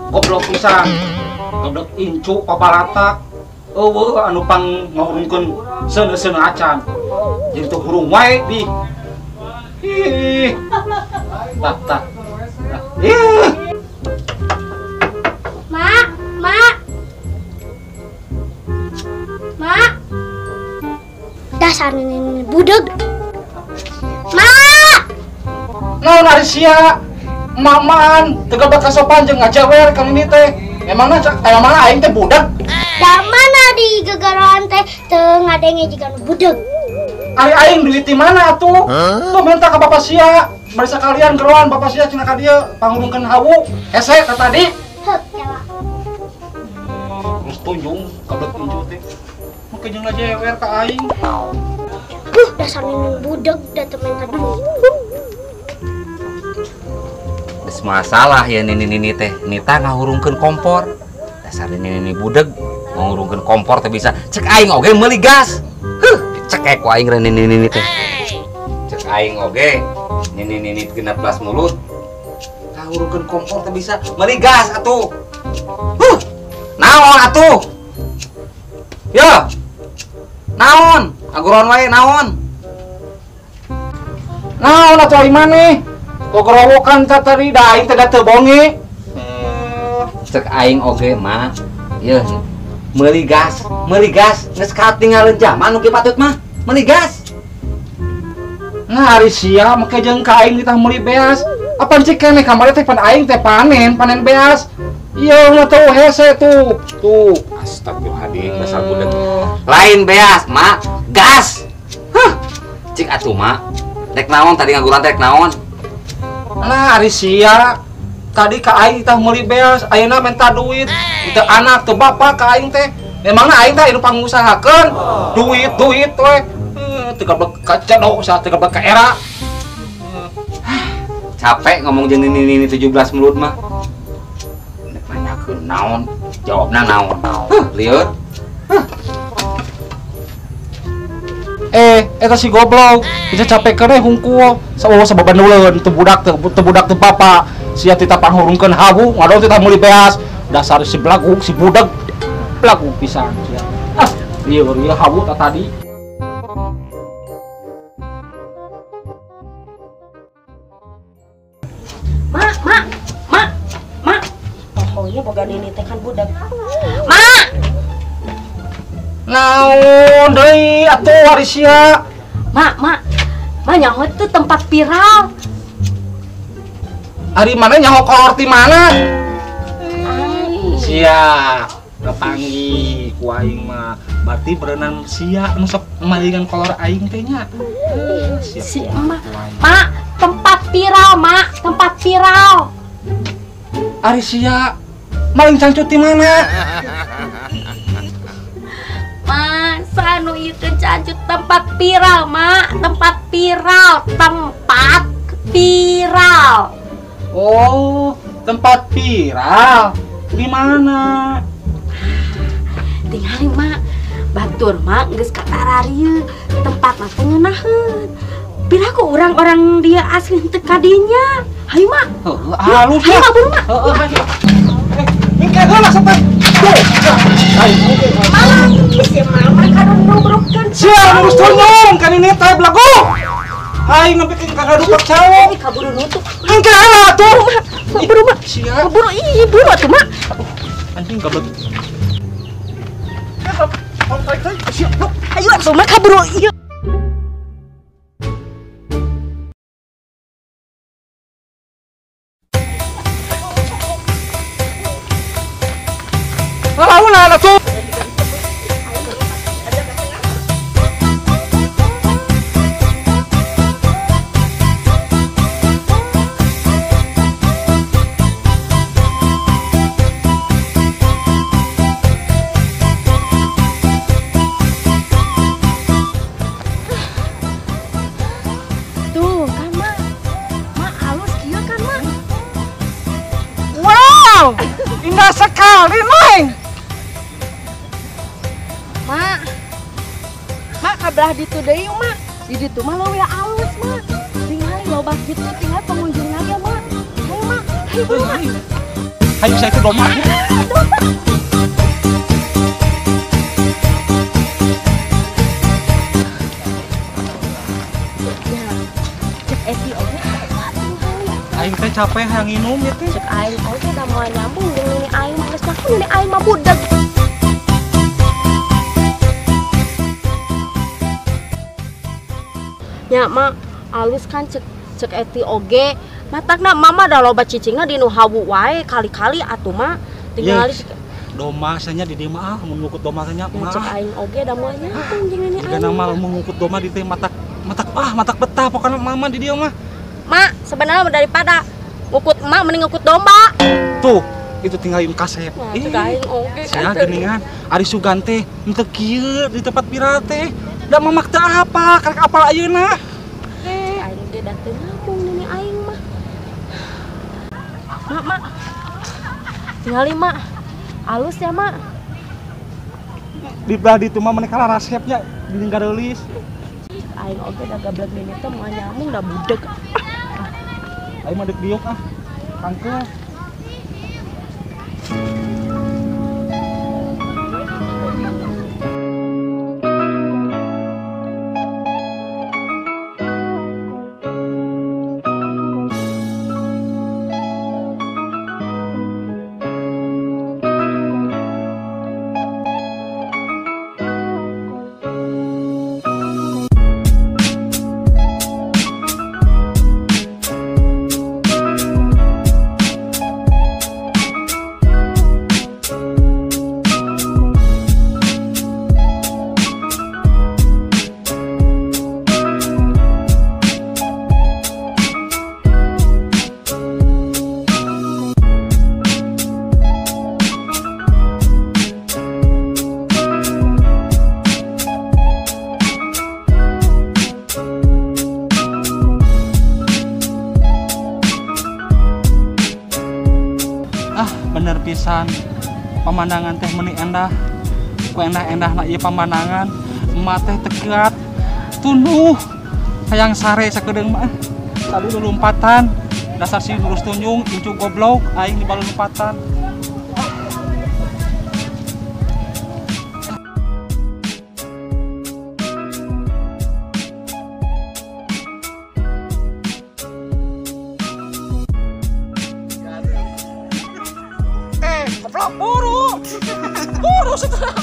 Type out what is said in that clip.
Goblok pisan. Goblok incu papalatak. Eueuh anu pang ngahurungkeun seuneu-seuneu acan. Jadi teu hurung wae di. Ih. Tah tah. Ih. Mak, mak. Mak. Dasar ini budeg. Mak. Naon ari sia? Mamaan teu gabak kasopan jeung ngajawer ka nini teh. Emangna aya mana aing teh budak? Da mana di gegeroan teh teu ngadenge jiga nu budeg. Ari aing duit di mana atuh? Tuh minta ka bapak sia. Bari sakalian geroan bapak sia cenah ka dieu pangurungkeun hawu. Hese ka tadi. Heuh, jawa. Terus tunjung kabelet incu teh. Make jeung ngajewer ka aing. Dasar nini budeg da teu minta duit. Geus masalah ya nini-nini teh. Nita ngahurungkeun kompor. Dasar nini-nini budeg ngahurungkeun kompor teh bisa. Cek aing oge meuli gas. Heuh, dicekek ku aing nini-nini teh. Cek aing oge nini-nini 16 mulut. Ngahurungkeun kompor teh bisa meuli gas atuh. Huh. Naon atuh? Yo. Naon? Aguron wae naon? Naon atuh ai maneh? Gogorowokan ta tadi da aing teh da teu bonge. Cek aing oge mah. Yeuh, meuli gas geus katinggaleun jaman nu kieu patut mah. Meuli gas. Nah ari sia make jeung ka aing ditah meuli beas. Apan cik keneh kamari teh pan aing teh panen beas. Ieu mah tuh hese tuh. Tuh, astagfirullahaladzim, dasar budeg. Lain beas, mak, gas. Huh. Cik atuh mak. Rek naon tadi ngaguran teh rek naon? Nah, ari sia tadi ka aing tah meuli beas, ayeuna minta duit. Teu anak teu bapak ka aing teh. Memangna aing teh anu pangusahakeun duit duit we. Teu gablek ka cedok usaha teu gablek ka era. Capek ngomong jeung nini-nini 17 mulut mah. Nek nanyakeun naon, jawabna naon. Huh, lieur. Huh. Eta si goblok bisa capek keneh hungkul sawo sababanduleun teu budak teu budak teu bapa sia tita panghurungkeun hawu ngadon tita meuli beas dasar si belagu si budeg belagu pisan sia. Ah, lieur ieu hawu ta tadi. Mak, mak, mak, mak. Pokoknya boga nini teh kan budak. Mak. Naon deui atuh ari sia? Mak, mak. Mak nyaho teu tempat viral. Ari mana nyaho kolor ti mana? Sia kepanggih ku aing mah. Berarti berenang sia nu sok malingan kolor aing teh nya. Si emak. Mak, tempat viral, mak, tempat viral. Ari sia maling cangcut ti mana? Masa nu ieu teh cancut tempat viral, mak, tempat viral, tempat viral. Oh, tempat viral. Di mana? Tingali, mak. Batur mak geus katararieu, tempat mah teh ngeunaheun. Piraku orang-orang dia asli teu ka dinya. Hayu, mak. Heuh, halus ya. Hayu, mak, buru, mak. Heeh, hayu. Engke heula sampai. Malah si mama kadung nubrukeun. Sia lurus tunyung kan ini teh belagu. Aing nepi ka kadupak cawok. Ih, kaburu nutup. Engke heula atuh. Buru, mak. Sia. Buru ih, buru atuh, mak. Anjing goblok. Ayo atuh, mak, kaburu ieu. Lawan atuh. Tuh kan, mak. Mak halus kieu kan, mak. Wow, indah sekali, Neng. Mak. Mak kabelah ditu deui, mak. Di ditu mah leuwih alus, mak. Tingali loba kitu tinggal pengunjungna ge, mak. Hayu, mak. Hayu, buru, mak. Hayu saya itu domba. Cek Eti oge. Aing teh capek hayang nginum ya teh. Cek aing oge da moal nyambung jeung nini aing mah geus nyaho nini aing mah budeg. Nya mak alus kan cek cek Eti oge. Matakna mama da loba cicingna di nu hawu wae kali-kali atuh mah tinggal domba sanya di dieu mah mun ngukut domba sanya mah. Cek aing oge da moal nyambung jeung nini aing. Jigana mah mun ngukut domba di teh matak matak ah matak betah pokona mama di dieu mah. Mak, sebenarnya daripada ngukut emak mending ngukut domba. Tuh, itu tinggalin kasep. Ih, oge sia geuningan ari sugan teh henteu kieu di tempat viral teh. Da mamak teh apa? Karek apal ayeuna. Aing ge da teu nyambung nini aing mah. Mak, mak. Tinggali mak. Alus ya, mak. Di belah ditu mah meuni kalah rasepnya di gareulis. Aing oge da gablek nini teh moal nyambung da budeg. Aing mah deuk diuk ah. Kangkeul. Bener pisan pemandangan teh meni endah ku endah-endah na ieu pemandangan emak teh tegat tunduh hayang sare sakedeung mah tadi lompatan dasar si lurus tunjung incu goblok aing di lompatan. Goblok buru. Buru setelah.